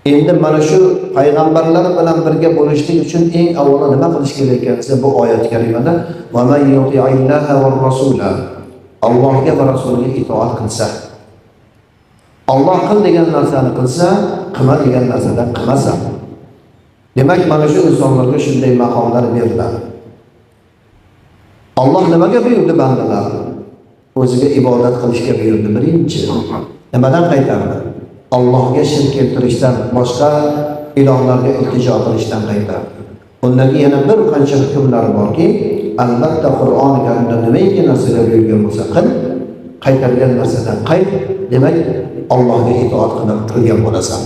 Endi mana shu payg'ambarlar bilan birga bo'lishlik uchun eng avvalo nima qilish kerak ekan desa, bu oyat karimada: "Va man yuti'illaha va rasula", Allohga va rasuliga itoat qilsa, Alloh qil degan narsani qilsa, qilma degan narsadan qilmasa, demak, mana shu insonlarga shunday maqomlar beriladi. Alloh nimaga buyurdi bandalarni? O'ziga ibodat qilishga buyurdi birinchi. Nimadan qaytardi? Allohga shirk keltirishdan, boshqa ilohlarga iltijo qilishdan qaytardi. Undan keyin yana bir qancha hukmlar borki, albatta, Qur'oni Karimda nimaiki narsaga buyurgan bo'lsa, qil, qaytargan narsadan qayt, demak, Allohga itoat qilgan bo'lasan.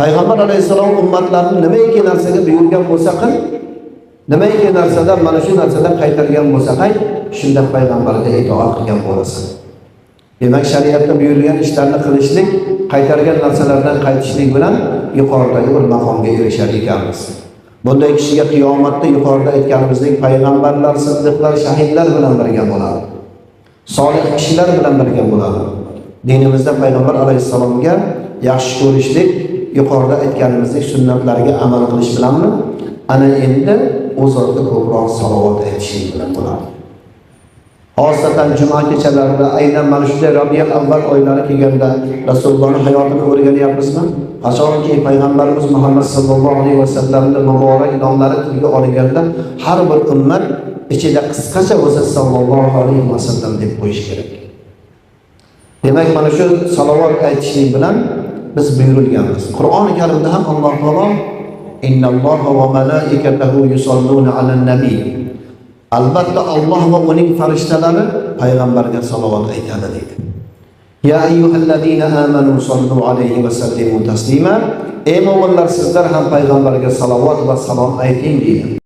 Payg'ambar alayhissalom ummatlarni nimaiki narsaga buyurgan bo'lsa, qil, nimaiki narsadan, mana shu narsadan qaytargan bo'lsa, qayt, shunda payg'ambarga itoat qilgan bo'lasan. Demak, shariatda buyurilgan ishlarni qilishlik, qaytargan narsalardan qaytishlik bilan yuqoridagi bir maqomga erishar ekanmiz. Bunday kishiga qiyomatda yuqorida aytganimizdek payg'ambarlar, siddiqlar, shahidlar bilan birga bo'ladi. Solih kishilar bilan birga bo'ladi. Dinimizda payg'ambar alayhissalomga yaxshi ko'rishlik yuqorida aytganimizdek sunnatlariga amal qilish bilanmi? Ana endi u zotga ko'proq salovat aytishlik bilan bo'ladi. Xosatan juma kechalarida, aynan mana shunday Rabiul Avval oylari kelganda Rasulullohning hayotini o'rganyapmizmi? Qachonki payg'ambarimiz Muhammad sallallohu alayhi vasallamning muborak nomlari tilga olinganda, har bir ummat ichida qisqacha bo'lsa "sallallohu alayhi vasallam" deb qo'yish kerak. Demak, mana shu salovat aytishlik bilan biz buyurilganmiz. Qur'oni Karimda ham Alloh taolo: "Innalloha va malaikatahu yusalluna alan nabiy". Albatta, Alloh va uning farishtalari payg'ambarga salovat aytadi, deydi. "Ya ayyuhallazina amanu sallu alayhi va sallimu taslima". Ey mo'minlar, sizlar ham payg'ambarga salovat va salom ayting, deydi.